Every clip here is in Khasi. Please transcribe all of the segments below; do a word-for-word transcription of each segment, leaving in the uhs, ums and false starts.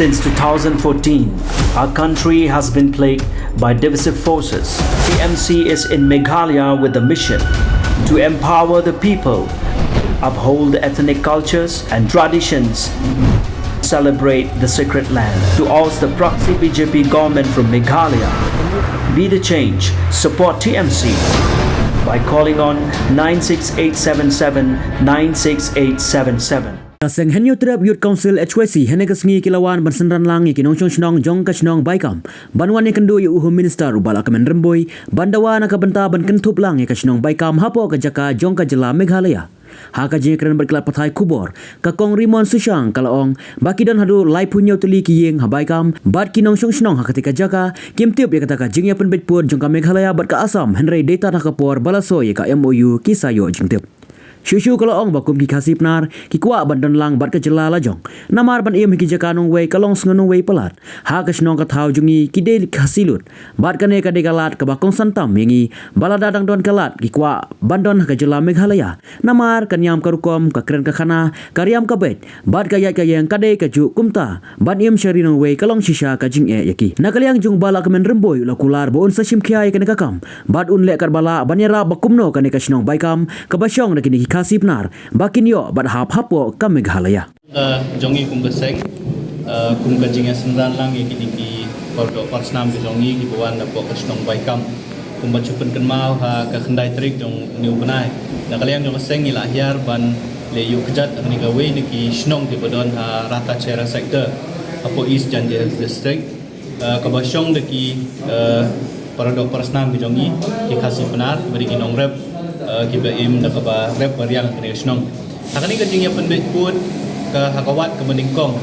Since two thousand fourteen, our country has been plagued by divisive forces. T M C is in Meghalaya with the mission to empower the people, uphold ethnic cultures and traditions, celebrate the sacred land. To oust the proxy B J P government from Meghalaya, be the change, support T M C by calling on nine six eight seven seven nine six eight seven seven. Ka seng Hynñiewtrep Youth Council H Y C hynne ka sngi ki la wan ban synran lang ïa ki nongshong shnong jong ka shnong Baikam ban wan ïakynduh ïa u Home Minister u Bah Lahkmen Rymbui ban dawa na ka bynta ban kynthup lang ïa ka shnong Baikam hapoh ka jaka jong ka jylla Meghalaya. Ha ka jingïakren bad ki lad pathai khubor, ka Kong Rimon Sushang ka la ong ba ki don haduh laiphew hynñiew tylli ki ïing ha Baikam bad ki nongshong shnong ha katei ka jaka kim tip ïa kata ka jingïapynbeit pud jong ka Meghalaya bad ka Assam, hynrei dei tad ha ka por ba la soi ïa ka M O U ki sa ïoh jingtip. Shuh shuh ka la ong ba kum ki Khasi Pnar ki kwah ban don lang bad ka jylla la jong, namar ban im ha ki jaka nongwei ka long sngew nongwei palat. Ha ka shnong ka thaw jong ngi ki dei Khasi lut bad kane ka dei ka lad kaba kongsan tam ïa ngi ba lada dang don ka lad ki kwah ban don ha ka jylla Meghalaya, namar ka niam ka rukom, ka kren ka khana, ka riam ka beit bad ka ïaid ka ïeng ka dei kajuh kumta. Ban im sha ri nongwei ka long shisha ka jingeh ïa ki. Na ka liang jong u Bah Lahkmen Rymbui u la kular ba un sa shim khia ïa kane ka kam bad un leh katba lah ban ïarap ba kumno kane ka shnong Baikam kaba shong da kine ki Khasi Pnar ba kin ïoh bad hap hapoh ka Meghalaya. Ka jong ngi kum ka seng, eh, kum ka jingïasynran lang ïa kine ki pardoh parsnam ka jong ngi kiba wan napoh ka shnong Baikam. Kumba shu pynkynmaw ha ka khyndai tarik jong une u bnai, na ka liang jong ka seng ngi la hiar ban leit ïuh kjat ha kane kawei na ki shnong kiba don ha Ratacherra sector hapoh East Jaintia Hills District, eh, kaba shong da ki, eh, paradoh parasnam ki jong ngi, ki Khasi Pnar, kiba dei ki nongrep, eh, kiba im da kaba rep ba riang ha kane ka shnong. Ha kane ka jingïapynbeit pud ka ha ka wad kaba nyngkong,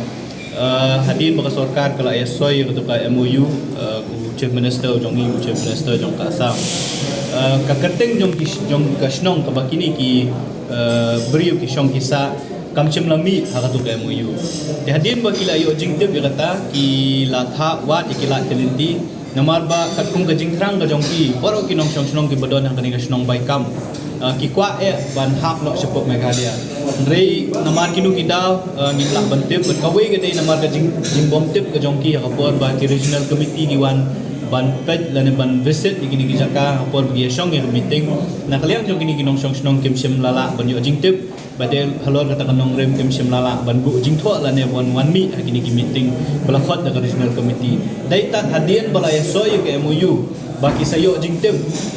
eh, hadien ba ka sorkar ka la ïasoi ïa katu ka M O U, eh, u Chief Minister jong ngi, u Chief Minister jong ka Assam. Eh, ka kyrteng jong ki, jong ka shnong kaba kine ki, eh, briew ki shong ki sah kam shym la mih ha katu ka M O U. Te hadien ba ki la ïoh jingtip ïa kata ki la thah wad ïa ki lad ki lynti. Namar ba katkum ka jingthrang ka jong ki baroh ki nongshong shnong kiba don ha kane ka shnong Baikam, ah, ki kwah eh ban hap noh shapoh Meghalaya. Hynrei namar kino ki daw, ah, ngim lah ban tip, bad kawei ka dei namar ka jing, jingbym tip ka jong ki ha ka por ba ki regional committee ki wan ban peit lane ban visit ïa kine ki jaka ha ka por ba ki ïashong ïa ka meeting. Na ka liang jong kine ki nongshong shnong kim shym la lah ban ïoh jingtip. Ba dei halor kata ka nongrim kim shym la lah ban buh jingthoh lane ban wan mih ha kine ki meeting ba la khot da ka regional committee. Dei tad hadien ba la ïasoi ïa ka M O U ba ki sa ïoh jingtip,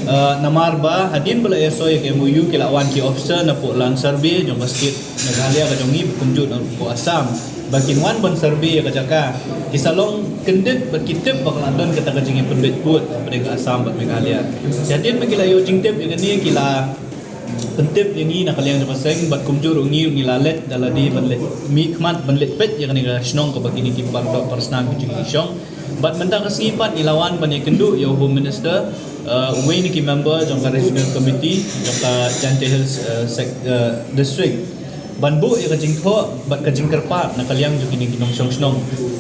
eh, namar ba hadien ba la ïasoi ïa ka M O U ki la wan ki officer napoh Land Survey jong ka state Meghalaya ka jong ngi, ba kumjuh napoh Assam, ba kin wan ban survey ïa ka jaka. Ki sa long kyndit bad ki tip ba ka la don kata ka jingïapynbeit pud hapdeng ka Assam bad Meghalaya. Hadien ba ki la ïoh jingtip ïa kane ki la pyntip ïa ngi na ka liang jong ka seng, bad kumjuh ruh ngi, ngi la leit da lade ban leit mihkhmat ban leit peit ïa kane ka shnong kaba kine ki pardoh parsnam ki jong ngi ki shong. Bad mynta ka sngi pat ngi la wan ban ïakynduh ïa u Home Minister, eh, uwei na ki member jong ka Regional Committee jong ka Jaintia Hills, eh, sec-, eh, District, ban buh ïa ka jingthoh bad ka jingkyrpad na ka liang jong kine ki nongshong shnong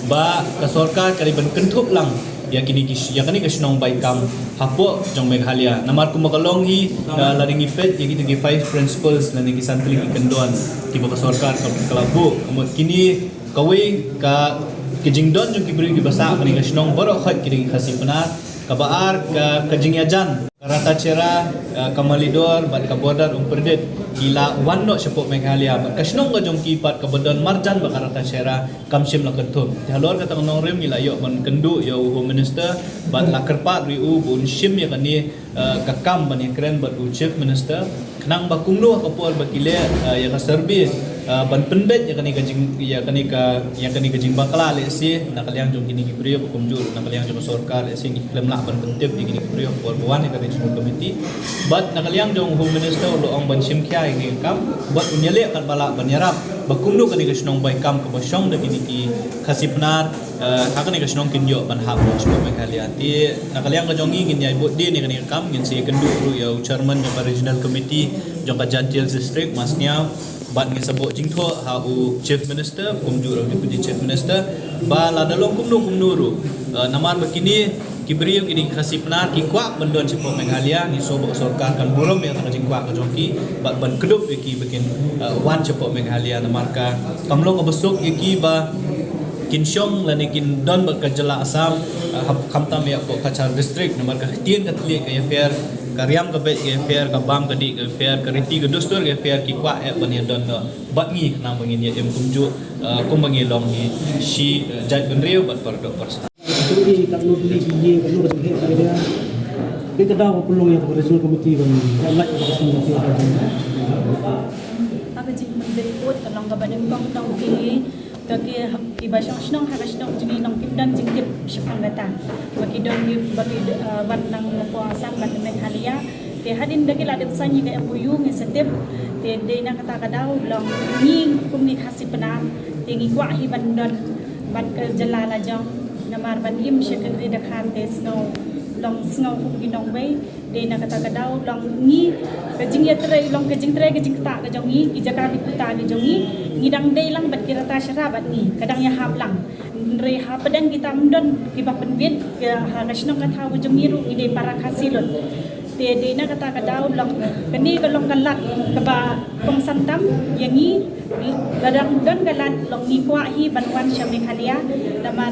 ba ka sorkar ka dei ban kynthup lang ïa kine ki sh-, ïa kane ka shnong Baikam hapoh jong Meghalaya. Namar kumba ka long hi, eh, lada ngi peit ïa kito ki five principles lane ki san tylli ki kyndon kiba ka sorkar ka, ka la buh. Ka mut kine kawei ka, ka jingdon jong ki briew kiba sah ha kane ka shnong baroh khoit ki dei ki Khasi Pnar. Kaba ar ka, ka jingïajan ka Ratacherra, eh, ka Malidor bad ka border Umpridet ki la wan noh shapoh Meghalaya, bad ka shnong ka jong ki pat kaba don marjan bad ka Ratacherra kam shym la kynthup. Te halor kata ka nongrim ngi la ïoh ban kynduh ïa u Home Minister bad la kyrpad ruh ïa u ba un shim ïa kane, eh, ka kam ban ïakren bad u Chief Minister, khnang ba kumno ha ka por ba ki leh, eh, ïa ka survey, eh, ban pynbeit ïa kane ka jing, ïa kane ka, ïa kane ka jingbakla lehse na ka liang jong kine ki briew, ba kumjuh na ka liang jong ka sorkar lehse ngi khlem lah ban pyntip ïa kine ki briew ha ka por ba wan ïa ka Regional Committee. Bad na ka liang jong u Home Minister u la ong ban shim khia ïa kane ka kam bad un ïaleh katba lah ban ïarap ba kumno kane ka shnong Baikam kaba shong da kine ki Khasi Pnar, eh, ha kane ka shnong kin ïoh ban hap shapoh Meghalaya. Te na ka liang ka jong ngi ngin ïai bud dien ïa kane ka kam, ngin sa ïakynduh ruh ïa u Chairman jong ka Regional Committee jong ka Jaintia Hills District, Ma Sniaw, bad ngin sa buh jingthoh ha u Chief Minister kumjuh ruh Deputy Chief Minister ba lada long kumno kumno ruh, eh, namar ba kine ki briew kine ki Khasi Pnar ki kwah ban don shapoh Meghalaya, ngi sngew ba ka sorkar kan burom ïa kata ka jingkwah ka jong ki bad ban kdup ïa ki ba kin, eh, wan shapoh Meghalaya, namar ka kam long kaba suk ïa ki ba kin shong lane kin don bad ka jylla Assam, ah, hap-, khamtam ïa ka Cachar district, namar ka ktien ka thylliej ka ïapher, ka riam ka beit ka ïapher, ka bam ka dih ka ïapher, ka riti ka dustur ka ïapher, ki kwah eh ban ïadon noh bad ngi khnang ba ngin ïa im kumjuh, ah, kumba ngi long hi shi, ah, jaitbynriew bad para doh para snam. Ïa ka nongpyni ki ïa ka nongpyni ki ïa ka daw ka pynlong ïa ka regional committee ban ïa lait ka regional committee. Ka jingpynbeit ka long kaba nyngkong tang ki, ka ki, kiba shong shnong ha ka shnong jong ngi long kim don jingtip shaphang kata. Ba ki don ki, ba ki, eh, wan na ka por Assam bad Meghalaya. Te hadien da ki la dep sign ïa ka M O U ngi sa tip. Te dei na kata ka daw long ngi kum ngi Khasi Pnar te ngi kwah hi ban don bad ka jylla la jong, namar ban im sha ka ri da khan te sngew, long sngew kum ki nongwei. Dei na kata ka daw long ngi, ka jingïatrei long ka jingtrei ka jingktah ka jong ngi, ki jaka ki puta ki jong ngi, ngi dang dei lang bad ki rta shara bad ngi, ka dang ïahap lang. Hynrei hapdeng kita ym don kiba pynbit, ka, ha ka shnong ka thaw ka jong ngi ruh ngi dei para Khasi lut. Te dei na kata ka daw long kane ka long ka lad kaba kongsan tam ïa ngi. Ka dang don ka lad long ngi kwah hi ban wan sha Meghalaya, namar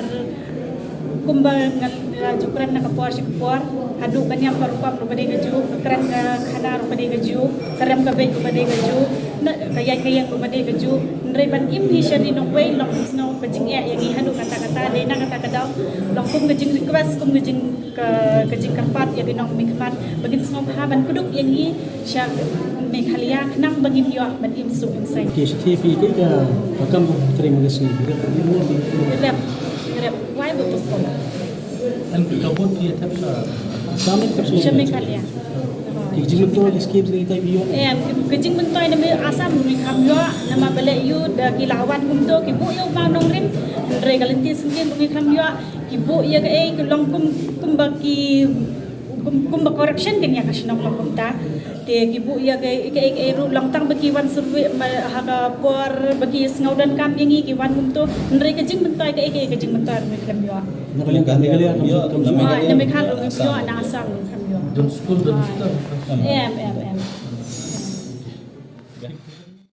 kumba nga la ju kren na ka por sha ka por, haduh ka niam ka rukom ruh ka dei kajuh, ka kren ka khana ruh ka dei kajuh, ka rem ka beit ruh ka dei kajuh, na ka ïaid ka ïeng ruh ka dei kajuh. Hynrei ban im hi sha ri nongwei long sngew ka jingeh ïa ngi haduh katta katta. Dei na kata ka daw long kum ka jingrequest, kum ka jing ka, ka jingkyrpad ïa ki nongmihkhmat ba kin sngewbha ban kdup ïa ngi sha Meghalaya khnang ba ngin ïoh ban im suk im saiñ. Ki shu thied phi kaei ka, ka kam ka trei ma ka sngi. Rep, rep, wai ba tuk pom. Em, ka vote phi thep sha Assam, thep sha Meghalaya. Ki jingmyntoi ki scheme ki tai phi ïoh. Em, ki, ki jingmyntoi na me Assam ruh kham ïoh, namar ba leh ïoh da ki la wan kumto ki buh ïa u mawnongrim. Hynrei ka lynti syngkien ruh kham ïoh. Ki buh ïa kaei ka long kum, kumba ki, kum, kumba corruption kan ïa ka shnong long kumta. Te ki buh ïa kaei kaei kaei ruh long tang ba ki wan survey ma, ha ka por ba ki sngew donkam ïa ngi ki wan kumto. Hynrei ka jingmyntoi kaei kaei ka jingmyntoi ruh khlem ïoh. Na ka liang ka Meghalaya kam ïoh, kam ïoh. Ah, na Meghalaya ruh ïoh, na Assam ruh khlem ïoh. Don skul, don hostel. Em, em, em.